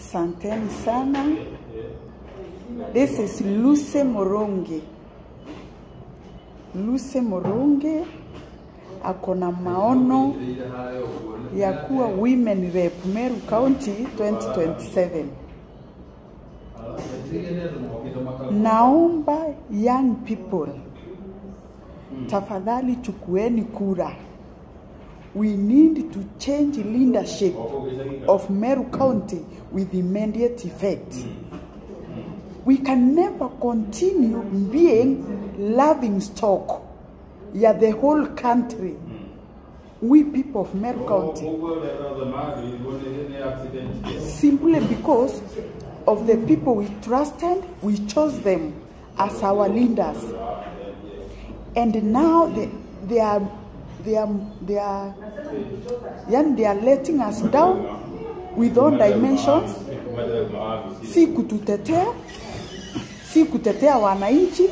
Asanteni sana. This is Lucy Murungi. Lucy Murungi ako na maono ya kuwa Women Rep Meru County 2027. Naomba young people, tafadhali chukueni kura. We need to change leadership of Meru County with immediate effect. We can never continue being laughing stock ya the whole country. We people of Meru County, simply because of the people we trusted, we chose them as our leaders, and now they are letting us down with all dimensions. Si kututetea, si kutetea wananchi,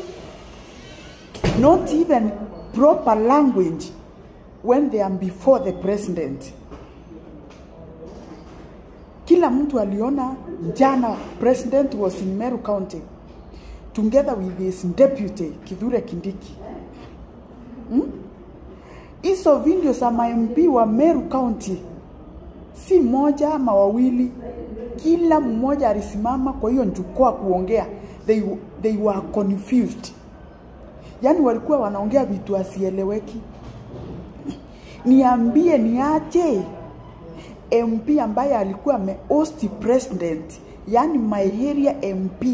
not even proper language when they are before the president. Kila mtu aliona jana president was in Meru County together with his deputy Kithure Kindiki. Hizo video za MP wa Meru County si moja ama wawili, kila mmoja alisimama kwa hiyo jukwaa kuongea. They were confused. Yani walikuwa wanaongea vitu asieleweki. Niambie niaje MP ambaye alikuwa ame-host president, yani my area MP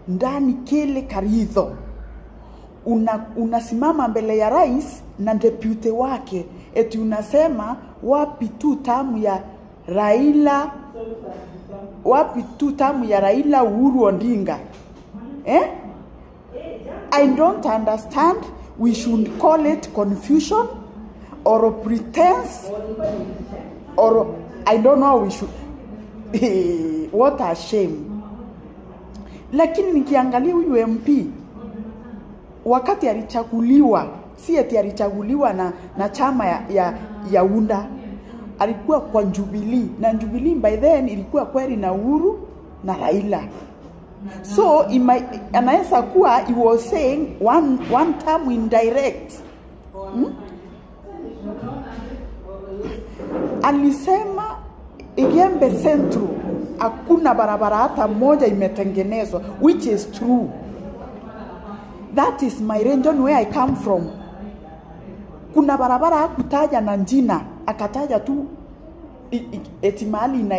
ndani Kele Karitho, unasimama mbele ya rais na deputy wake eti unasema wapi tu tamu ya Raila, wapi tu tamu ya Raila Uhuru Odinga? Eh? I don't understand. We should call it confusion or pretense, or I don't know, we should. What a shame. Lakini nikiangalia huyu MP wakati alichaguliwa, si eti alichaguliwa na chama ya UNDA, alikuwa kwa Jubilee, na Jubilee by then ilikuwa kweli na Uhuru na Raila. So anaweza kuwa he was saying one term indirect. Alisema Igembe Central hakuna barabara hata moja imetengenezwa, which is true. That is my region where I come from. Kuna barabara hakutaja na jina, akataja tu eti mahali ina